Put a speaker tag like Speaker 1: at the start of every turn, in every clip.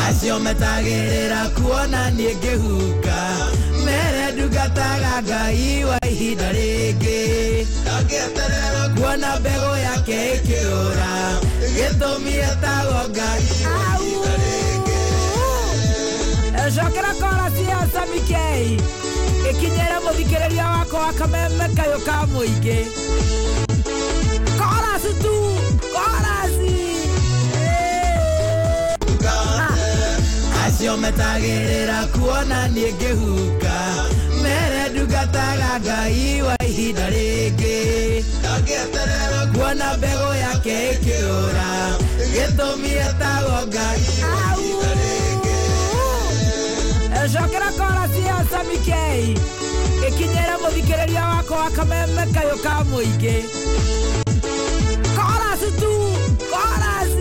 Speaker 1: Acio metagĩrĩra kuona niĩ ngĩhuka mere ndungataga Ngai wa ihinda rĩngĩ kuona mbegũ yake ĩkĩũra gĩtũmi etagwo Ngai wa ihinda rĩngĩ.
Speaker 2: Cokera chorus ya Sammy K ĩkinyĩre mũthikĩrĩria wakwa wa kameme kayũ ka mũingĩ. Chorus tu, chorus.
Speaker 1: Acio metagĩrĩra kuona niĩ ngĩhuka mere ndungataga Ngai wa ihinda rĩngĩ kuona mbegũ yake ĩkĩũra gĩtũmi etagwo Ngai wa ihinda rĩngĩ.
Speaker 2: Cokera chorus ya Sammy K ĩkinyĩre mũthikĩrĩria wakwa wa kameme kayũ ka mũingĩ. Chorus tu, chorus.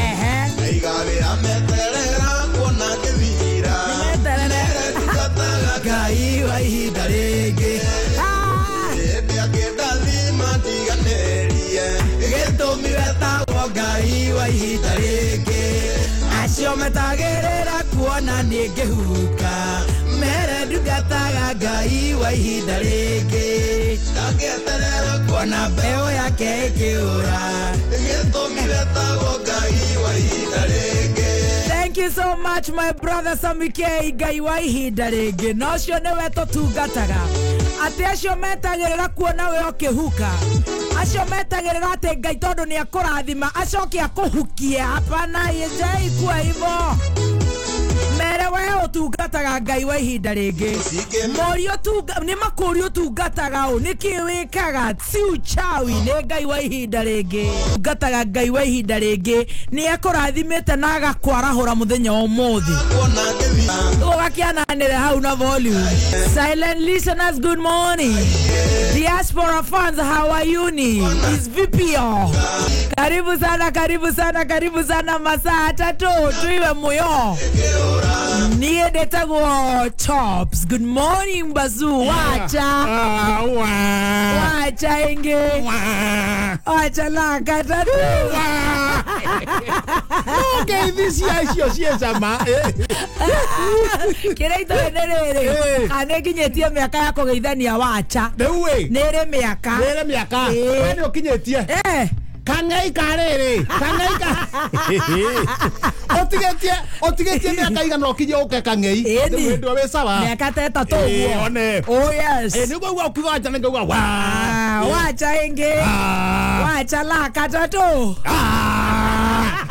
Speaker 2: Ehe.
Speaker 3: Aigagĩra meterera kuona ngĩthira
Speaker 2: Meterere.
Speaker 3: mere ndungataga
Speaker 1: Ngai wa ihinda rĩngĩ
Speaker 2: Ah.
Speaker 3: hĩndĩ akĩndathima ndiganĩrie
Speaker 1: gĩtũmi wetagwo Ngai wa ihinda rĩngĩ acio metagĩrĩra kuona niĩ ngĩhuka mere ndungataga Ngai wa ihinda rĩngĩ
Speaker 3: ndangĩeterera
Speaker 1: kuona mbeũ yake ĩkĩũra
Speaker 3: gĩtũmi wetagwo Ngai wa ihinda rĩngĩ.
Speaker 2: Thank you so much my brother Sammy K. Ngai wa ihinda rĩngĩ na ũcio nĩwe tũtungataga atĩ acio metagĩrĩra kuona we ũkĩhuka acio metagĩrĩra atĩ Ngai tondũ nĩ akũrathima acoke akũhukie hapana ĩjaikua hivo mere we ũtungataga Ngai wa ihinda rĩngĩ Mũriũ nĩ makũria ũtungataga ũ nĩkĩ wĩkaga si uchawi nĩ Ngai wa ihinda rĩngĩ ũtungataga Ngai wa ihinda rĩngĩ nĩ akũrathimĩte na agakwarahũra mũthenya wa ũmũthĩ
Speaker 3: Kuona ngĩthira
Speaker 2: ũgakĩananĩre hau na volume. Silent listeners, good morning. Diaspora fans, how are you ni? Is VPO. Karibu sana, karibu sana, karibu sana masaa tatu tuiwe muyo. Niĩ ndĩtagwo Chops. Good morning Bazu. Wacha.
Speaker 4: Ah, wa.
Speaker 2: Wacha ĩngĩ.
Speaker 4: Wa.
Speaker 2: Wacha la katatu.
Speaker 4: Wa. Ngeithi cia icio ciĩ cama.
Speaker 2: Kĩrĩa itoĩ nĩ rĩrĩ. Kana nĩ nginyĩtie mĩaka ya kũgeithania wacha.
Speaker 4: Rĩu ĩ.
Speaker 2: Nĩ ĩrĩ mĩaka.
Speaker 4: Nĩ ĩrĩ mĩaka.
Speaker 2: Ĩĩ.
Speaker 4: We nĩ ũkinyĩtie. Kang'ei ka rĩrĩ. Kang'ei ka. Ũtigĩtie ũtigĩtie mĩaka igana ũkinye ũke kang'ei.
Speaker 2: Ĩni.
Speaker 4: Rĩu hĩndĩ ĩyo wĩ sawa.
Speaker 2: Mĩaka ta ĩtatũ
Speaker 4: Ĩĩ,
Speaker 2: ũguo.
Speaker 4: one.
Speaker 2: Oh yes.
Speaker 4: Ĩ nĩguo uga ũkiuga wacha nĩngauga wa.
Speaker 2: Ah, wacha ĩngĩ.
Speaker 4: Ah.
Speaker 2: Wacha la katatũ.
Speaker 4: Ah.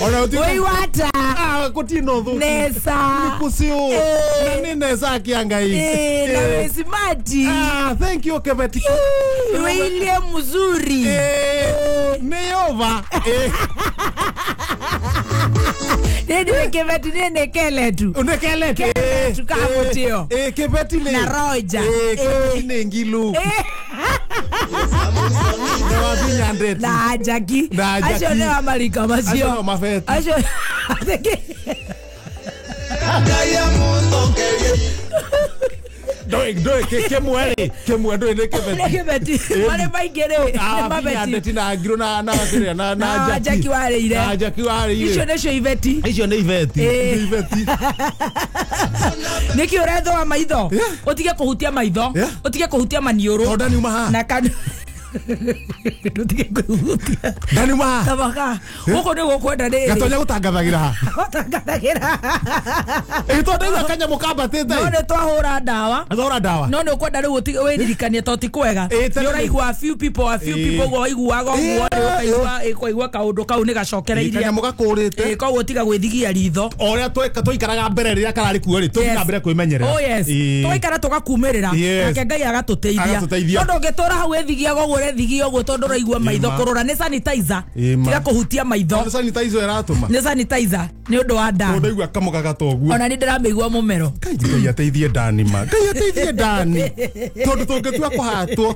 Speaker 4: Ona ũtige.
Speaker 2: Wĩ wata.
Speaker 4: Ah, gũtirĩ na ũthũku.
Speaker 2: Nesa.
Speaker 4: Nĩkũciũ.
Speaker 2: Ĩĩ.
Speaker 4: Na nĩ nesa kĩa Ngai.
Speaker 2: Ĩĩ, na
Speaker 4: Ĩĩ.
Speaker 2: wĩ smart.
Speaker 4: Ah, thank you Kebeti.
Speaker 2: Wĩirie mzuri.
Speaker 4: Eh, nĩ yova. Eh,
Speaker 2: Nĩ ndiũĩ kĩbeti nĩ nĩ keletu.
Speaker 4: nĩ kelete.
Speaker 2: Keletu ka mũtĩo.
Speaker 4: Eh, Kebeti nĩ.
Speaker 2: Na Roger.
Speaker 4: Eh, Kebeti
Speaker 2: Eh.
Speaker 4: nĩ ngilu.
Speaker 2: Eh.
Speaker 4: Nĩ wabinya ndeti.
Speaker 2: Na Jackie.
Speaker 4: Na Jackie.
Speaker 2: Acio nĩ amarika macio.
Speaker 4: Acio no mabeti.
Speaker 2: Acio.
Speaker 3: Ngai amũtongerie
Speaker 4: Ndũĩ ndũĩ kĩmwe rĩ. Kĩmwe ndũĩ nĩ
Speaker 2: Nĩ
Speaker 4: Kebeti.
Speaker 2: kĩbeti. Marĩ maingĩ rĩ. Nĩ
Speaker 4: Ah, binya
Speaker 2: mabeti.
Speaker 4: ndeti na ngiru na na kĩrĩa na na
Speaker 2: Na Jackie warĩire.
Speaker 4: Na Jackie warĩire.
Speaker 2: Icio nĩcio ibeti.
Speaker 4: Icio nĩ ibeti.
Speaker 2: Ĩĩ.
Speaker 4: Nĩ ibeti.
Speaker 2: Nĩkĩ ũrethũa maitho?
Speaker 4: Yeah.
Speaker 2: Ũtige kũhutia maitho.
Speaker 4: Yeah.
Speaker 2: Ũtige kũhutia maniũrũ.
Speaker 4: Tondũ ndaniuma haha.
Speaker 2: Na kanua. Ndũtige kũhutia.
Speaker 4: Ndaniuma haha.
Speaker 2: Tabaka. Gũkũ nĩ gũkwenda rĩrĩ.
Speaker 4: Gatonya gũtangathagĩra haha.
Speaker 2: Gũtangathagĩra.
Speaker 4: Ĩ tondũ ndaigua kanyamũ kambatĩte.
Speaker 2: No nĩ twahũra ndawa.
Speaker 4: Thora ndawa.
Speaker 2: No nĩ ũkwenda rĩu wĩririkanie to ti kwega.
Speaker 4: Ĩĩ, tene
Speaker 2: Nĩ ũraigua a few people a few
Speaker 4: Ĩĩ.
Speaker 2: people ũguo waiguaga ũguo
Speaker 4: Ĩĩ,
Speaker 2: rĩ ũkaigua ũkaigua kaũndũ kau nĩ gacokereirie.
Speaker 4: Kanyamũ gakũrĩte.
Speaker 2: Ĩĩ, koguo tiga gwĩthigia ritho.
Speaker 4: O ũrĩa twaikaraga mbere rĩrĩa kararĩ kuo rĩ tũthiĩ na mbere kwĩmenyerera.
Speaker 2: Oh yes.
Speaker 4: Ĩĩ.
Speaker 2: Twaikara tũgakumĩrĩra.
Speaker 4: Yes.
Speaker 2: Nake Ngai agatũteithia.
Speaker 4: Agatũteithia.
Speaker 2: Tondũ ũngĩtũra hau wĩthigiaga ũguo ũrethigia ũguo tondũ ũraigua maitho
Speaker 4: Ĩma.
Speaker 2: kũrũra nĩ sanitizer.
Speaker 4: Ĩma.
Speaker 2: Tiga kũhutia maitho.
Speaker 4: Nĩ sanitizer ĩratũma.
Speaker 2: Nĩ sanitizer nĩ ũndũ wa
Speaker 4: Tondũ
Speaker 2: nda.
Speaker 4: ndaigua kamũgaga ta ũguo.
Speaker 2: Ona nĩ ndĩramĩigua mũmero.
Speaker 4: Ngai Ngai ateithie Dani ma. Ngai ateithie Dani. Tondũ tũngĩtua kũhatwo.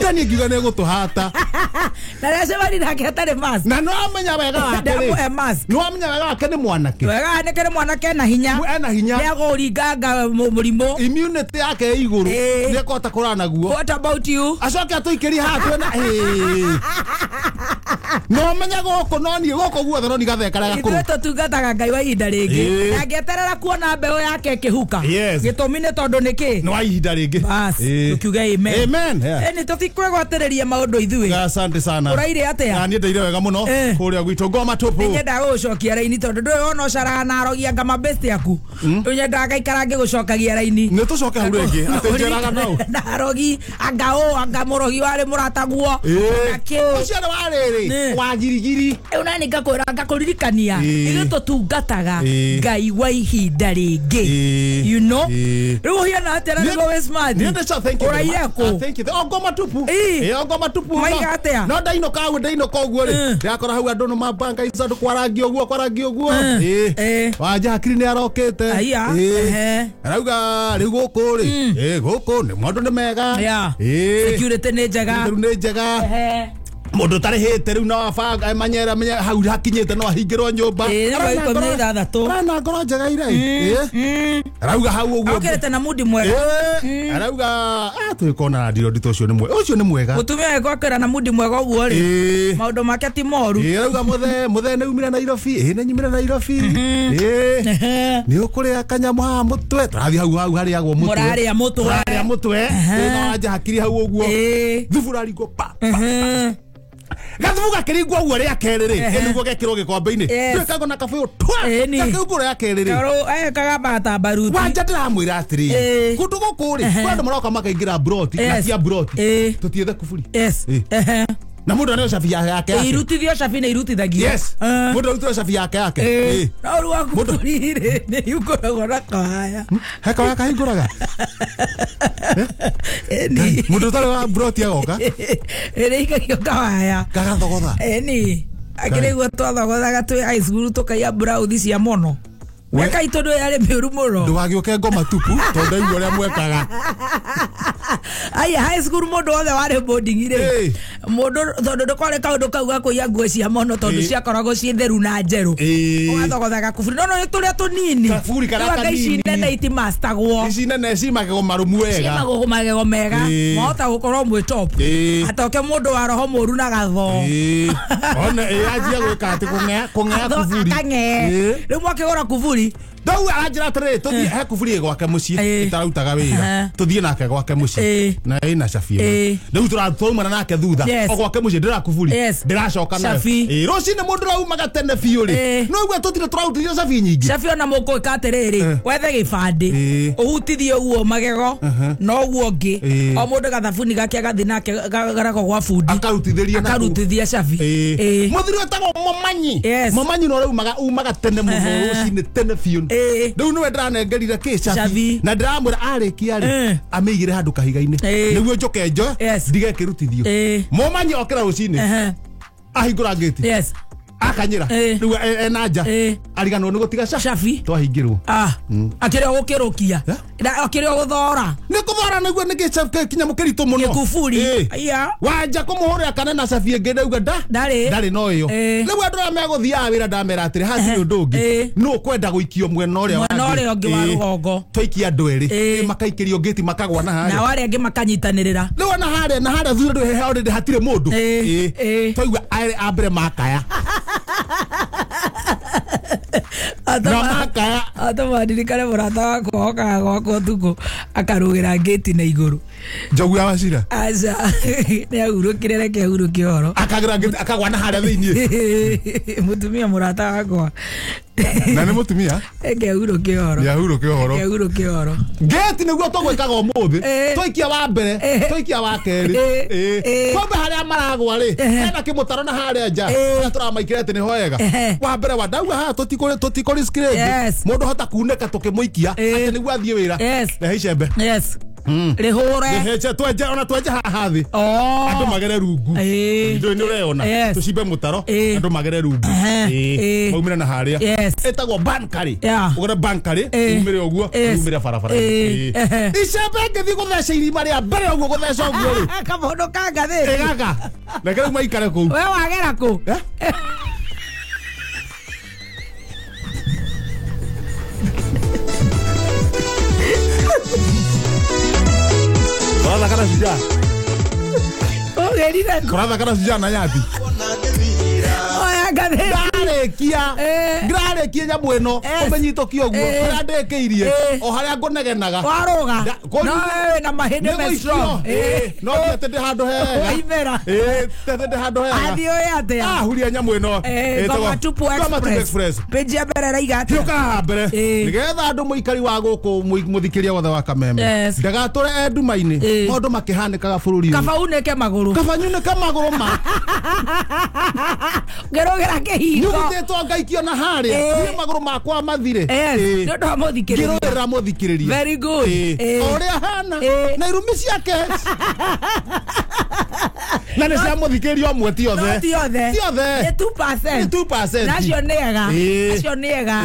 Speaker 4: Dani ngiuga nĩ egũtũhata.
Speaker 2: Na rĩacemani nake atarĩ mask.
Speaker 4: Na nĩ wamenya wega wake rĩ.
Speaker 2: Ndamũhe mask.
Speaker 4: Nĩ wamenya wega wake nĩ mwanake.
Speaker 2: Wega nĩ kĩrĩ mwanake ena hinya.
Speaker 4: Ena hinya.
Speaker 2: Nĩ agũringanga mũrimũ.
Speaker 4: Immunity yake ĩ igũrũ.
Speaker 2: Ĩĩ.
Speaker 4: Nĩ ekũhota kũrũa naguo.
Speaker 2: What about you?
Speaker 4: Acoke atũikĩrie haha Twena no menya gũkũ no niĩ gũkũ guothe no nigathe karĩa gakũrũ.
Speaker 2: Ithuĩ tũtungataga Ngai wa ihinda rĩngĩ.
Speaker 4: Ĩĩ.
Speaker 2: Angĩeterera kuona mbeũ yake ĩkĩhuka.
Speaker 4: Yes.
Speaker 2: Gĩtũmi nĩ tondũ nĩkĩ?
Speaker 4: Nĩ wa ihinda rĩngĩ.
Speaker 2: Bas,
Speaker 4: Ĩĩ.
Speaker 2: tukiuge amen.
Speaker 4: Amen. Yeah.
Speaker 2: Ĩni tũtikwĩgwatĩrĩria maũndũ ithuĩ.
Speaker 4: Asante sana.
Speaker 2: Ũraire atĩa?
Speaker 4: Na niĩ ndaire wega mũno
Speaker 2: Eh.
Speaker 4: kũrĩa gwitũ ngoma tupu.
Speaker 2: Nĩnyendaga gũgũcokia raini tondũ ndũĩ wona ũcaraga na arogi anga mabesti aku. Nyendaga ngaikara ngĩgũcokagia raini.
Speaker 4: Nĩ tũcoke hau rĩngĩ atĩ njeraga nau.
Speaker 2: Na arogi anga ũ anga mũrogi warĩ mũrataguo.
Speaker 4: Ĩĩ.
Speaker 2: Na kĩ.
Speaker 4: Ũcio nĩ warĩrĩ
Speaker 2: Nĩ.
Speaker 4: wa girigiri.
Speaker 2: Rĩu nani ngakwĩra ngakũririkania
Speaker 4: Ĩĩ.
Speaker 2: ithuĩ tũtungataga
Speaker 4: Ĩĩ.
Speaker 2: Ngai wa ihinda rĩngĩ.
Speaker 4: Ĩĩ.
Speaker 2: You know?
Speaker 4: Ĩĩ.
Speaker 2: Rĩu ũhiana atĩa na nĩguo wĩ smart?
Speaker 4: Niĩ ndĩca thank you. very
Speaker 2: Ũraire
Speaker 4: much.
Speaker 2: kũ?
Speaker 4: Ah, thank you. O ngoma tupu.
Speaker 2: Ĩĩ.
Speaker 4: Ĩĩ, o ngoma tupu.
Speaker 2: Maiga atĩa?
Speaker 4: No ndainũka hau ndainũka ũguo rĩ. Ndĩrakora hau andũ nĩ mabanga icandũ kwarangia ũguo kwarangia ũguo.
Speaker 2: Ĩĩ.
Speaker 4: Ĩĩ. Wanja hakiri nĩ arokĩte.
Speaker 2: Aya.
Speaker 4: Ĩĩ.
Speaker 2: Ehe.
Speaker 4: Arauga rĩu gũkũ rĩ. Ĩĩ, gũkũ nĩ maũndũ nĩ mega.
Speaker 2: Yeah.
Speaker 4: Ĩĩ.
Speaker 2: Security nĩ njega.
Speaker 4: Rĩu nĩ njega.
Speaker 2: Ehe.
Speaker 4: Mũndũ ũtarĩhĩte rĩu no abanga manyera menye hau hakinyĩte no ahingĩrwo nyũmba.
Speaker 2: Ĩĩ, rĩu
Speaker 4: Arona
Speaker 2: ikũmi na ithathatũ.
Speaker 4: Arona ngoro njega ira. Ĩĩ. Arauga hau ũguo.
Speaker 2: Okĩrĩte na mudi mwega.
Speaker 4: Ĩĩ. Arauga ah twĩkona na ndiro nditũ ũcio nĩ mwega. Ũcio nĩ mwega.
Speaker 2: Mũtumia wake akĩra na mudi mwega ũguo rĩ.
Speaker 4: Ĩĩ.
Speaker 2: Maũndũ make ti moru.
Speaker 4: Ĩĩ, arauga mũthee mũthee nĩ umire Nairobi. Ĩĩ nĩ nyumire Nairobi. Ĩĩ.
Speaker 2: Ehe.
Speaker 4: Nĩ ũkũrĩa kanyamũ haha mũtwe. Tũrathiĩ hau hau harĩagwo mũtwe.
Speaker 2: Mũrarĩa mũtwe.
Speaker 4: Tũrarĩa mũtwe. Ĩĩ, na wanja hakiri hau ũguo.
Speaker 2: Ĩĩ.
Speaker 4: Thubu ũraringwo pa. pa, pa.
Speaker 2: Ehe.
Speaker 4: Gathubu gakĩringwo ũguo rĩa kerĩ rĩ
Speaker 2: Ehe.
Speaker 4: nĩguo gekĩrwo gĩkombe-inĩ
Speaker 2: Yes.
Speaker 4: twĩkagwo na kabũyũ twa
Speaker 2: Ĩni.
Speaker 4: gakĩringwo rĩa kerĩ rĩ
Speaker 2: Tondũ kagamba ta baruti.
Speaker 4: wanja ndĩramwĩra atĩrĩrĩ
Speaker 2: Ĩĩ.
Speaker 4: kũndũ gũkũ rĩ
Speaker 2: Ehe.
Speaker 4: kwĩ andũ maroka makaingĩra mburoti na
Speaker 2: Yes.
Speaker 4: cia mburoti
Speaker 2: Ĩĩ.
Speaker 4: tũtiethe kuburi
Speaker 2: Yes.
Speaker 4: Ĩĩ.
Speaker 2: Ehe.
Speaker 4: na mũndũ aneo cabi yake yake
Speaker 2: Irutithio cabi nĩ irutithagio.
Speaker 4: yes
Speaker 2: Eh.
Speaker 4: mũndũ arutĩrwo cabi yake yake
Speaker 2: Ĩĩ.
Speaker 4: Ĩĩ.
Speaker 2: No rĩu waku rĩ nĩ ũkoragwo na kawaya.
Speaker 4: he kawaya kahingũraga
Speaker 2: Ĩni.
Speaker 4: mũndũ ũtarĩ wa mburoti agoka
Speaker 2: Ĩrĩ ikagio kawaya.
Speaker 4: gagathogotha
Speaker 2: Ĩni. Akĩrĩ guo twathogothaga twĩ high school tũkaiya mburauthi cia mono.
Speaker 4: We-
Speaker 2: Mĩaka itũ ndũ yarĩ mĩũru mũno.
Speaker 4: ndũgagĩũke ngoma tupu tondũ ndaigua ũrĩa mwekaga
Speaker 2: Aya high school mũndũ wothe warĩ boarding rĩ.
Speaker 4: Ĩĩ.
Speaker 2: Mũndũ tondũ ndũkwarĩ kaũndũ kau ga kũiya nguo cia mono tondũ
Speaker 4: Ĩĩ.
Speaker 2: ciakoragwo ciĩ theru na njerũ.
Speaker 4: Ĩĩ.
Speaker 2: Ũgathogothaga kuburi. No no nĩ tũrĩa tũnini.
Speaker 4: Kaburi karĩa
Speaker 2: Rĩu anga ici
Speaker 4: kanini.
Speaker 2: nene itimastagwo.
Speaker 4: ici nene ci magego marũmu wega
Speaker 2: Ciĩ magego mega.
Speaker 4: Ĩĩ.
Speaker 2: Mahota gũkorwo mwĩ top.
Speaker 4: Ĩĩ.
Speaker 2: Atoke mũndũ wa roho mũru na gathoo.
Speaker 4: Ĩĩ. ona ĩĩ, anjia gwĩka atĩ kũng'ea kũng'ea kuburi
Speaker 2: Akang'ee.
Speaker 4: Ĩĩ.
Speaker 2: Rĩu mwakĩgũra kuburi.
Speaker 4: ndau aranjĩra atĩrĩrĩ tũthiĩ he kuburi ĩ gwake mũciĩ
Speaker 2: Ĩĩ.
Speaker 4: ĩtarutaga wĩra
Speaker 2: Aha.
Speaker 4: tũthiĩ nake gwake mũciĩ
Speaker 2: Ĩĩ.
Speaker 4: na ĩna cabi ĩno
Speaker 2: Ĩĩ.
Speaker 4: rĩu tũraumana nake thutha
Speaker 2: Yes.
Speaker 4: o gwake mũciĩ ndĩra kuburi
Speaker 2: Yes.
Speaker 4: ndĩracoka nayo
Speaker 2: Cabi.
Speaker 4: Ĩĩ, rũcinĩ mũndũ raumaga tene biũ rĩ
Speaker 2: Ĩĩ.
Speaker 4: no igua tũtirĩ tũrarutithio cabi nyingĩ
Speaker 2: Cabi ona mũkũĩka atĩrĩrĩ
Speaker 4: Eh.
Speaker 2: wethe gĩbandĩ
Speaker 4: Ĩĩ.
Speaker 2: ũhutithie ũguo magego na ũguo ũngĩ
Speaker 4: Ĩĩ.
Speaker 2: o mũndũ gathabuni gake agathiĩ nake garagwo gwa bundi
Speaker 4: akarutithĩria naku.
Speaker 2: akarutithia cabi
Speaker 4: Ĩĩ.
Speaker 2: Ĩĩ.
Speaker 4: mũthuri wĩtagwo momanyi
Speaker 2: Yes.
Speaker 4: momanyi no raumaga umaga tene mũno
Speaker 2: Ehe.
Speaker 4: rũcinĩ tene biũ
Speaker 2: Ĩĩ.
Speaker 4: rĩu nĩwe ndĩranengerire kĩ
Speaker 2: Cabi.
Speaker 4: cabi na ndĩramwĩra arĩkia rĩ
Speaker 2: Ĩĩ.
Speaker 4: amĩigĩre handũ kahiga-inĩ
Speaker 2: Ĩĩ.
Speaker 4: nĩguo njoke njoe
Speaker 2: Yes.
Speaker 4: ndigekĩrutithio
Speaker 2: Ĩĩ.
Speaker 4: momanyi okĩra rũcinĩ
Speaker 2: Ehe.
Speaker 4: ahingũra ngĩti
Speaker 2: Yes.
Speaker 4: akanyĩra
Speaker 2: Ĩĩ.
Speaker 4: rĩu ena nja
Speaker 2: Ĩĩ.
Speaker 4: ariganwo nĩ gũtiga
Speaker 2: Cabi.
Speaker 4: twahingĩrwo
Speaker 2: Ah. Akĩrĩ o gũkĩrũkia
Speaker 4: Eh?
Speaker 2: Na akĩrĩ o gũthora
Speaker 4: nĩ kũthora nĩguo nĩ kĩnyamũ kĩritũ mũno
Speaker 2: gĩkuburi
Speaker 4: Ĩĩ.
Speaker 2: Aya.
Speaker 4: wanja kũmũhũrĩra kana na cabi ĩngĩ ndauga nda
Speaker 2: Ndarĩ.
Speaker 4: ndarĩ no ĩyo
Speaker 2: Ĩĩ.
Speaker 4: rĩu andũ arĩa megũthiaga wĩra ndamera atĩrĩ hatirĩ ũndũ ũngĩ
Speaker 2: Ĩĩ.
Speaker 4: nũ ũkwenda gũikio mwena ũrĩa
Speaker 2: Mwena
Speaker 4: wangĩ.
Speaker 2: ũrĩa ũngĩ wa
Speaker 4: Ĩĩ.
Speaker 2: rũgongo.
Speaker 4: twaikia andũ erĩ
Speaker 2: Ĩĩ.
Speaker 4: Ĩĩ, makaikĩrio ngĩti makagwa na harĩa
Speaker 2: Nao arĩa angĩ makanyitanĩrĩra.
Speaker 4: rĩu ona harĩa na harĩa thutha ndũ already hatirĩ mũndũ
Speaker 2: Ĩĩ.
Speaker 4: Ĩĩ.
Speaker 2: Ĩĩ.
Speaker 4: twaigua arĩa a mbere makaya na makaya
Speaker 2: Atũma ndirikane mũrata wakwa okaga gwakwa ũtukũ akarũgĩra ngĩti na igũrũ.
Speaker 4: njogu ya wacira
Speaker 2: Aca nĩ ahurũkire reke ahurũke ũhoro.
Speaker 4: akagĩra ngĩti akagwa na harĩa thĩiniĩ
Speaker 2: Mũtumia mũrata wakwa
Speaker 4: na nĩ mũtumia
Speaker 2: reke ahurũke ũhoro.
Speaker 4: yahurũke ũhoro
Speaker 2: Reke ahurũke ũhoro.
Speaker 4: ngeti nĩguo tũgwĩkaga ũmũthĩ
Speaker 2: Ĩĩ.
Speaker 4: twaikia wa mbere
Speaker 2: Ĩĩ.
Speaker 4: twaikia wa kerĩ
Speaker 2: Ĩĩ.
Speaker 4: Ĩĩ.
Speaker 2: Ĩĩ.
Speaker 4: kwambe harĩa maragwa rĩ hena kĩmũtaro na harĩa nja
Speaker 2: Ĩĩ.
Speaker 4: harĩa tũramaikĩra atĩ nĩho wega
Speaker 2: Ehe.
Speaker 4: wa mbere wa ndauga haha tũtikũriski rĩngĩ
Speaker 2: Yes.
Speaker 4: mũndũ hota kunĩka tũkĩmũikia
Speaker 2: Ĩĩ.
Speaker 4: atĩ nĩguo athiĩ wĩra
Speaker 2: Yes.
Speaker 4: rehe icembe
Speaker 2: Yes. Rĩhũre.
Speaker 4: Rehe twenje ona twenje haha thĩ
Speaker 2: Oh.
Speaker 4: andũ magere rungu
Speaker 2: Ĩĩ.
Speaker 4: ndũĩ nĩ ũreona
Speaker 2: Yes.
Speaker 4: tũcimbe mũtaro
Speaker 2: Ĩĩ.
Speaker 4: andũ magere rungu
Speaker 2: Ehe.
Speaker 4: Ĩĩ.
Speaker 2: Ĩĩ.
Speaker 4: maumĩre na harĩa
Speaker 2: Yes.
Speaker 4: ĩtagwo bankari
Speaker 2: Yeah.
Speaker 4: ũgore bankari
Speaker 2: Ĩĩ.
Speaker 4: umĩre ũguo
Speaker 2: Yes.
Speaker 4: umĩre barabara
Speaker 2: Ĩĩ. Ehe.
Speaker 4: icembe ngĩthiĩ gũtheca irima rĩa mbere ũguo gũtheca ũguo rĩ
Speaker 2: Kabondo ka ngathĩti.
Speaker 4: ĩgaka reke rĩu maikare kũu
Speaker 2: We wagera kũ?
Speaker 4: Eh? Ũrathaka na shujaa.
Speaker 2: Ngwĩrire
Speaker 4: Kũrathaka na Sujana Nyathi.
Speaker 2: Oya ngathĩti.
Speaker 4: Ndarĩkia. Ndĩrarĩkia nyamũ ĩno. Ũmĩnyitũkie ũguo. Kũrĩa ndĩkĩirie. O harĩa ngũnegenaga.
Speaker 2: Warũga. No wewe na mahĩndĩ me strong.
Speaker 4: No ti atĩ ndĩ handũ hega.
Speaker 2: Waimĩra.
Speaker 4: Ti atĩ ndĩ handũ hega.
Speaker 2: Athiĩ ũyũ atĩa?
Speaker 4: Ahuria nyamũ ĩno.
Speaker 2: Ngoma Tupu Express. Page ya mbere ĩraiga atĩa?
Speaker 4: Hiũka haha mbere. Nĩgetha andũ mũikari wa gũkũ mũthikĩria wothe wa Kameme. Ndagatũre e nduma-inĩ. Maũndũ makĩhanĩkaga bũrũri-inĩ.
Speaker 2: Kaba unĩke magũrũ.
Speaker 4: Kaba nyunĩke magũrũ ma.
Speaker 2: Ngĩrũgĩra kĩhingo.
Speaker 4: Nyugithĩtwo ngaikio na harĩa. Niĩ magũrũ makwa mathire.
Speaker 2: Nĩ ũndũ wa mũthikĩrĩria.
Speaker 4: Ngĩrũĩrĩra mũthikĩrĩria.
Speaker 2: Very good.
Speaker 4: O ũrĩa hana. Na irumi ciake. Na nĩ cia mũthikĩrĩria ũmwe ti othe.
Speaker 2: Ti othe.
Speaker 4: Ti othe.
Speaker 2: Nĩ 2%.
Speaker 4: Nĩ 2%.
Speaker 2: Na acio nĩ ega. Acio nĩ ega.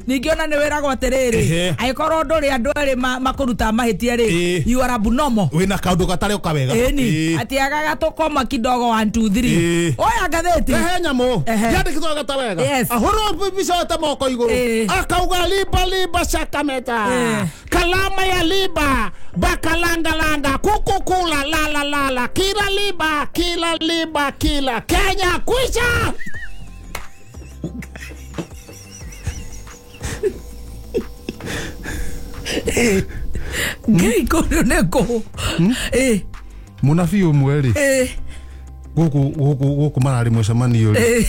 Speaker 2: Ningĩ ona nĩ wĩragwo atĩrĩrĩ. Angĩkorwo ndũrĩ andũ erĩ makũruta mahĩtia rĩ, you are abnormal.
Speaker 4: Wĩna kaũndũ gatarĩ ũka wega.
Speaker 2: Ĩni. Atĩ agaga tũkoma kidogo 1 2 3. Oya ngathĩti.
Speaker 4: Ehe nyamũ. Yandĩkĩtwo gata wega. Ahũrwo mbica yote moko igũrũ. Akauga liba liba shakameta. Kalama ya liba bakalangalanga kukukula la la la la kila liba kila liba kila Kenya kwisha.
Speaker 2: Ngai kũndũ nĩ kũ?
Speaker 4: Mũnabii ũmwe rĩ, gũkũ mararĩ mũcemanio rĩ,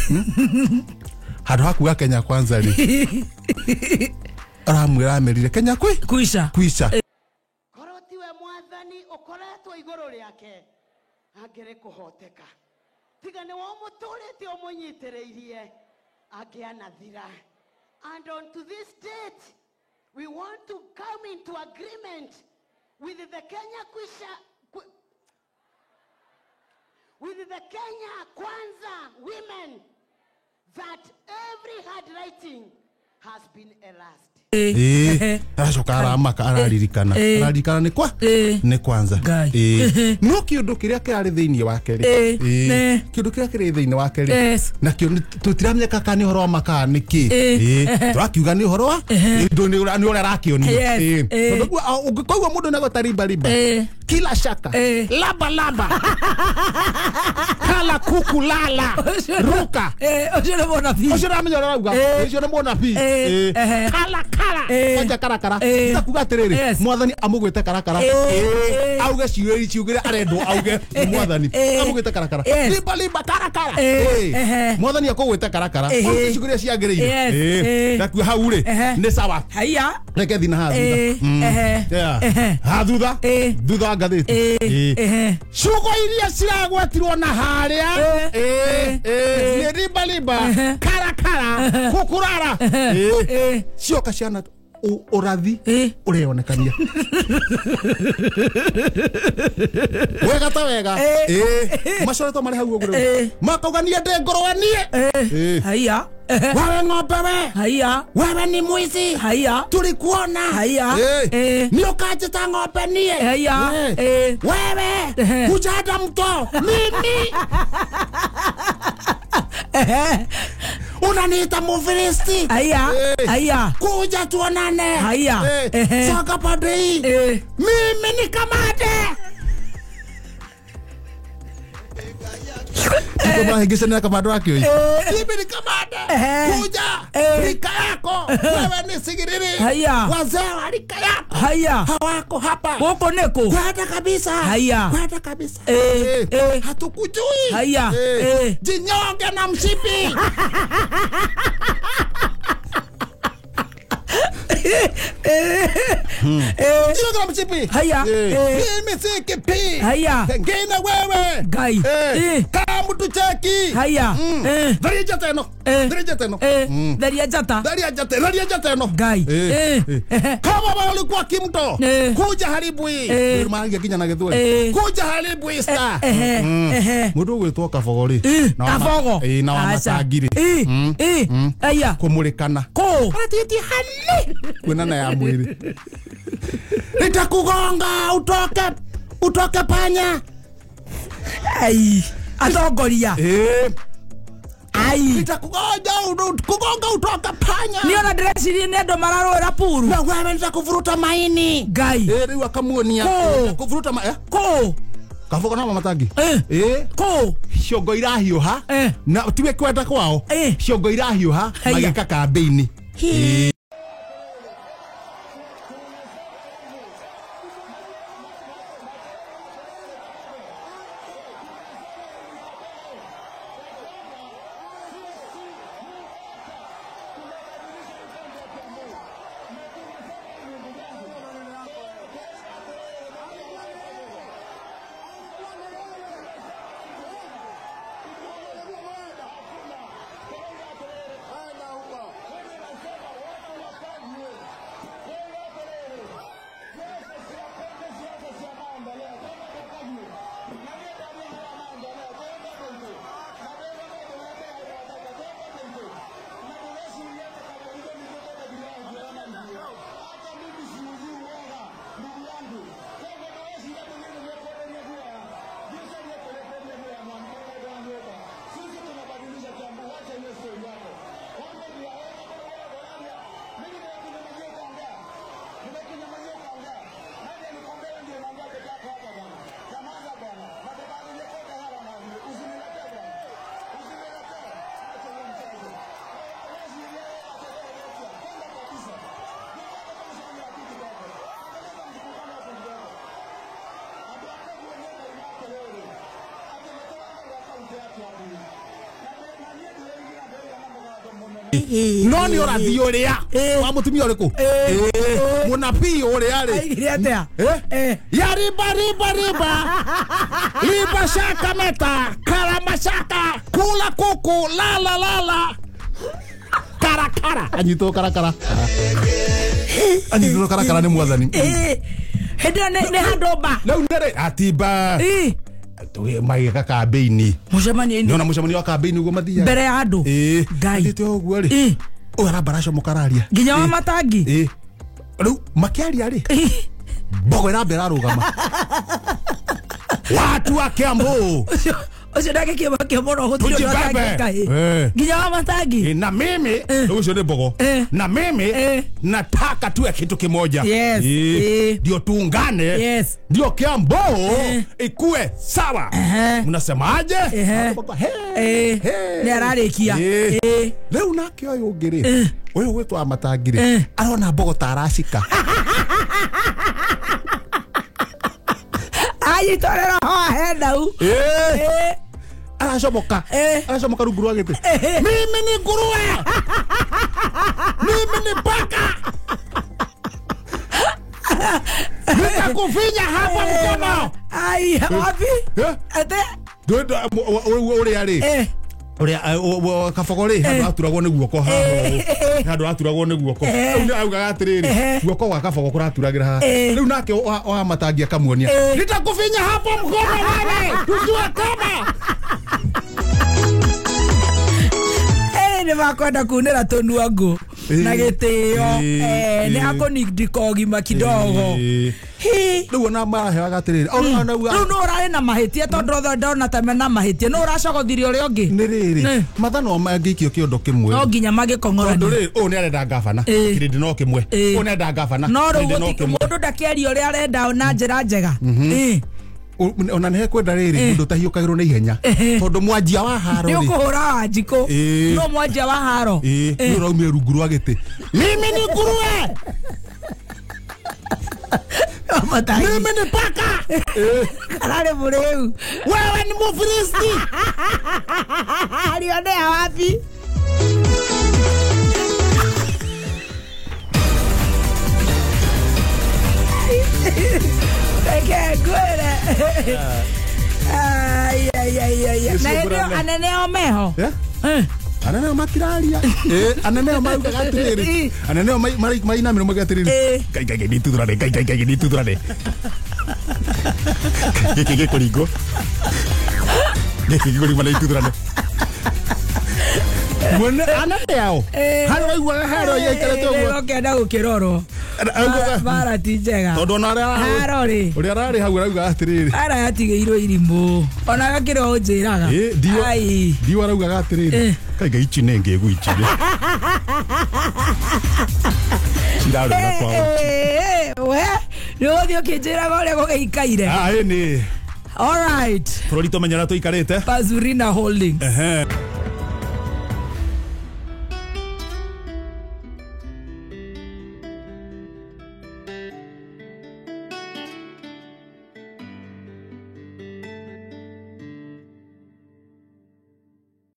Speaker 4: handũ ha kuga Kenya kwanza rĩ, aramwĩra amerire Kenya kwisha. Kwisha.
Speaker 5: Korwo tiwe mwathani ũkoretwo igũrũ rĩake angĩrĩ kũhoteka. Tiga nĩ we ũmũtũrĩte ũmũnyitĩrĩirie angĩanathira. And on to this date we want to come into agreement with the Kenya Kwisha, with the Kenya Kwanza women that every handwriting has been erased.
Speaker 4: Aracoka aramaka araririkana. Araririkana nĩ kwa? Nĩ kwanza. No kĩũndũ kĩrĩa kĩrarĩ thĩinĩ wake rĩ. Kĩũndũ kĩrĩa kĩrĩ thĩinĩ wake rĩ. Nakĩo tũtiramenyeka kana nĩ ũhoro wa maka nĩ kĩ. Tũrakiuga nĩ ũhoro wa nĩ ũrĩa arakĩonio. Tondũ ũngĩkoigua mũndũ nĩegwĩta riba riba. Kila shaka. Laba laba. Kala kuku lala. Ruka.
Speaker 2: Ũcio nĩ mũnabii.
Speaker 4: Ũcio nĩamenya ũrĩa arauga. Ũcio nĩ mũnabii. Kala kala. Kwanja karakara. Ndakuga atĩrĩrĩ, mwathani amũgwĩte karakara. Auge ciugĩre arendwo auge mwathani. Amũgwĩte karakara. Limba limba karakara. Mwathani akũgwĩte karakara. Ũrute ciugĩre ciagĩrĩire. Ndakuga hau rĩ, nĩ sawa.
Speaker 2: Haiya.
Speaker 4: Reke thiĩ na haha thutha. Haha thutha. Thutha wa ngathĩti. Ciugo iria ciragwetirwo na harĩa nĩ rimba rimba karakara kukurara cioka ciana ũrathi ũreonekania wega ta wega macoretwo marĩ hau ũguo makauga niĩ ndĩ ngũrwe niĩ.
Speaker 2: Haiya.
Speaker 4: Wewe ng'ombe we.
Speaker 2: Haiya.
Speaker 4: Wewe ni mwizi.
Speaker 2: Haiya.
Speaker 4: Tulikuona.
Speaker 2: Haiya.
Speaker 4: Ni ukanjĩta ng'ombe niĩ.
Speaker 2: Haiya.
Speaker 4: Wewe hujada mto mimi. Unaniita Mufilisti.
Speaker 2: Haiya. Haiya.
Speaker 4: Kuja tuonane.
Speaker 2: Haiya.
Speaker 4: Soka pande hii. Mimi ni kamande. Mahĩngĩcania kamando akĩoĩ. Mimi ni kamande. Kuja rika yako. Wewe ni sigiriri.
Speaker 2: Haiya.
Speaker 4: Wazee wa rika yako.
Speaker 2: Haiya.
Speaker 4: Hawako hapa.
Speaker 2: Gũkũ nĩ kũ?
Speaker 4: Kwenda kabisa.
Speaker 2: Haiya.
Speaker 4: Kwenda kabisa. Hatukujui.
Speaker 2: Haiya.
Speaker 4: Jinyonge na mshipi. Jinyonge na mshipi.
Speaker 2: Haiya.
Speaker 4: Mimi si kipi.
Speaker 2: Haiya.
Speaker 4: Pengine wewe.
Speaker 2: Ngai.
Speaker 4: Kama mtu cheki.
Speaker 2: Haiya.
Speaker 4: Tharia njata ĩno. Tharia njata ĩno.
Speaker 2: Tharia njata.
Speaker 4: Tharia njata. Tharia njata ĩno.
Speaker 2: Ngai.
Speaker 4: Kama wewe ulikuwa kimto. Kuja haribu hii. Ndio nginya na Gĩthweri. Kuja haribu hii star. Mũndũ ũgwĩtwo Kabogo rĩ.
Speaker 2: Kabogo.
Speaker 4: Na wa matangi rĩ.
Speaker 2: Haiya.
Speaker 4: Kũmũrĩkana.
Speaker 2: Kũ?
Speaker 4: Aratĩtie hali. Kwĩnana ya mwĩrĩ. Nitakugonga utoke panya.
Speaker 2: Ai. Atongoria. Ai.
Speaker 4: Nitakugonga kugonga utoke panya.
Speaker 2: Niĩ ona ndĩreciria nĩ andũ mararũĩra puru.
Speaker 4: Na wewe nitakuvuruta maini.
Speaker 2: Ngai.
Speaker 4: Rĩu akamuonia. Nitakuvuruta
Speaker 2: Kũ?
Speaker 4: Kabogo na Wamatangi.
Speaker 2: Kũ?
Speaker 4: Ciongo irahiũha na tiwe kwenda kwao, ciongo irahiũha magĩka kambĩini. No nĩ ũrathi ũrĩa wa mũtumia ũrĩkũ? Mũnabii ũrĩa rĩ.
Speaker 2: Aigire atĩa?
Speaker 4: Ya riba riba riba riba shaka meta karama shaka kula kuku lala lala karakara. Anyitwo karakara. Anyitwo karakara nĩ mwathani.
Speaker 2: Hĩndĩ ĩyo nĩ handũ mba.
Speaker 4: Rĩu nĩ rĩ atimba. Magĩka kambĩini.
Speaker 2: Mũcemanio-inĩ.
Speaker 4: Nĩona mũcemanio wa kambĩini ũguo mathiaga.
Speaker 2: Mbere ya andũ. Ngai.
Speaker 4: Thiĩte ũguo rĩ. Ũyũ aramba aracomoka araria.
Speaker 2: Nginya Wamatangi.
Speaker 4: Rĩu makĩaria rĩ. Mbogo ĩramba ĩrarũgama. Watu wa Kiambu.
Speaker 2: Ũcio ndangĩkĩmakio mũno gũtirĩ ũndũ atangĩka. Nginya Wamatangi.
Speaker 4: Na mimi ũcio nĩ Mbogo. Na mimi nataka tuwe kitu kimoja. Ndio tuungane. Ndio Kiambu ikue sawa. Mnasemaje?
Speaker 2: Nĩ ararĩkia.
Speaker 4: Rĩu nake ũyũ ũngĩ rĩ, ũyũ gwĩtwo Wamatangi rĩ, arona Mbogo ta aracika.
Speaker 2: Anyitwo nĩ roho wa Hendau.
Speaker 4: Aracomoka. Aracomoka rungu rwa gĩtĩ. Mimi ni nguruwe. Mimi ni paka. Nitakufinya hapa mkono.
Speaker 2: Ai, wapi? Ate?
Speaker 4: Ũrĩa rĩ. Ũrĩa Kabogo rĩ, handũ haturagwo nĩ guoko haha. Handũ haturagwo nĩ guoko. Rĩu nĩ augaga atĩrĩrĩ, guoko gwa Kabogo kũraturagĩra haha. Rĩu nake Wamatangi akamuonia. Nitakufinya hapa mkono wewe. Tujue kama.
Speaker 2: Nĩ makwenda kunĩra tũnua ngũ na gĩtĩo nĩ hakũnindika ũgima kidogo.
Speaker 4: Rĩu ona maraheaga atĩrĩrĩ,
Speaker 2: rĩu nũ ũrarĩ na mahĩtia tondũ othe ndona ta mena mahĩtia, nũ ũracogothirie ũrĩa ũngĩ?
Speaker 4: Nĩ rĩrĩ, mathanwa mangĩikio kĩondo kĩmwe
Speaker 2: no nginya magĩkong'orania.
Speaker 4: Tondũ rĩrĩ, ũyũ nĩ arenda ngabana, kĩrĩndĩ no kĩmwe. Ũyũ nĩ arenda ngabana,
Speaker 2: no rĩu mũndũ ndakĩaria ũrĩa arenda na njĩra njega.
Speaker 4: Ona nĩ hekwenda rĩrĩ mũndũ ũtahiũkagĩrwo na ihenya tondũ mwanjia wa haro
Speaker 2: rĩ, nĩ ũkũhũra Wanjikũ no mwanjia wa haro
Speaker 4: nĩ ũraumire rungu rwa gĩtĩ. Mimi ni nguruwe. Mimi ni paka.
Speaker 2: Ararĩ mũrĩu.
Speaker 4: Wewe ni Mfilisti.
Speaker 2: Alionea wapi? Reke ngwĩre. Ai ai ai ai. Na hĩndĩ ĩyo anene ao meho.
Speaker 4: Anene ao matiraria. Anene ao maraugaga atĩrĩrĩ. Anene ao mainamĩrwo mauga atĩrĩrĩ. Ngai ngai ngai nĩtuthũrane, ngai ngai ngai nĩtuthũrane. Gĩkĩ gĩkũringwo. Gĩkĩ gĩkũringwo na ituthũrane. Mwene anene ao. Harĩa ũraiguaga harĩa yaikarĩte ũguo.
Speaker 2: Ũkenda gũkĩrorwo. Bara ti njega.
Speaker 4: Tondũ ona ũrĩa ararĩ hau araugaga atĩrĩrĩ.
Speaker 2: Ara yatigĩirwo irimũ. Ona gakĩrĩ o ũnjĩraga.
Speaker 4: Ndiũ araugaga atĩrĩrĩ. Kai ngai ici nĩ ngĩgu ici. Cirarũga kwao.
Speaker 2: We, nĩ ũgũthiĩ ũkĩnjĩraga ũrĩa gũgĩikaire.
Speaker 4: Nĩ.
Speaker 2: All right.
Speaker 4: Bũrũri tũmenye ũrĩa tũikarĩte.
Speaker 2: Pazurina Holdings.
Speaker 4: Ehe.